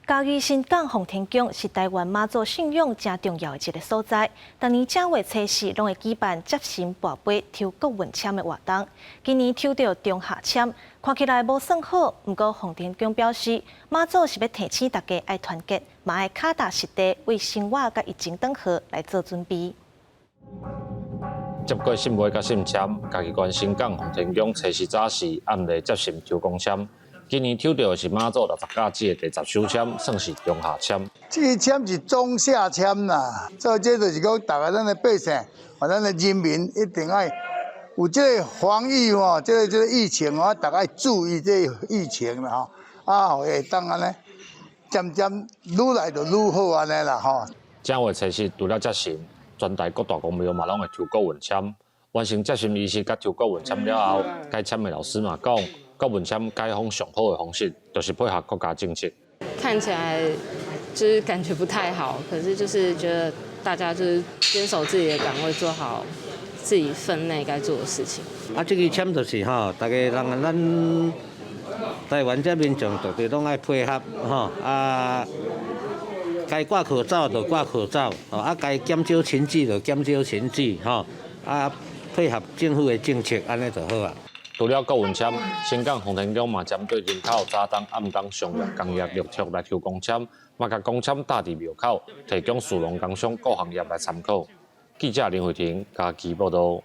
嘉義新港奉天宮是台灣媽祖信仰誠重要的一个所在。逐年正月初四攏會舉辦接神跋杯抽國運籤的活動。今年抽著中下籤，看起來無算好。毋過奉天宮表示，媽祖是欲提醒大家愛團結，嘛愛跤踏實地為生活佮疫情等號來做準備。接過聖杯佮信籤，嘉義縣新港奉天宮初四早時暗裡接神抽公籤。今年抽著的是媽祖60甲子的第10手籤，算是中下籤。這个籤是中下籤啦，所以這就是講，逐个咱的百姓，或咱的人民一定愛有這个防疫吼，這個疫情吼，逐个愛注意這个疫情啦吼，啊，會當按呢，漸漸愈來就愈好按呢啦吼。正月初四除了接神，全台各大宮廟嘛攏會抽國運籤。完成接神儀式佮抽國運籤了後，解籤的老師嘛講，國運籤解封上好的方式，就是配合國家政策。看起來就是感覺不太好，可是就是覺得大家就是堅守自己的崗位，做好自己分內該做的事情。啊，這個籤就是吼，逐个人咱台灣這民眾絕對攏愛配合吼啊，該掛口罩就掛口罩，啊，該減少群聚就減少群聚，吼啊，配合政府的政策，按呢就好啊。除了國運籤，新港奉天宮嘛針對人口早冬、暗冬商業、工業陸續來抽公籤，嘛共公籤貼佇廟口，提供士農工商各行業來參考。記者林慧婷嘉義報道。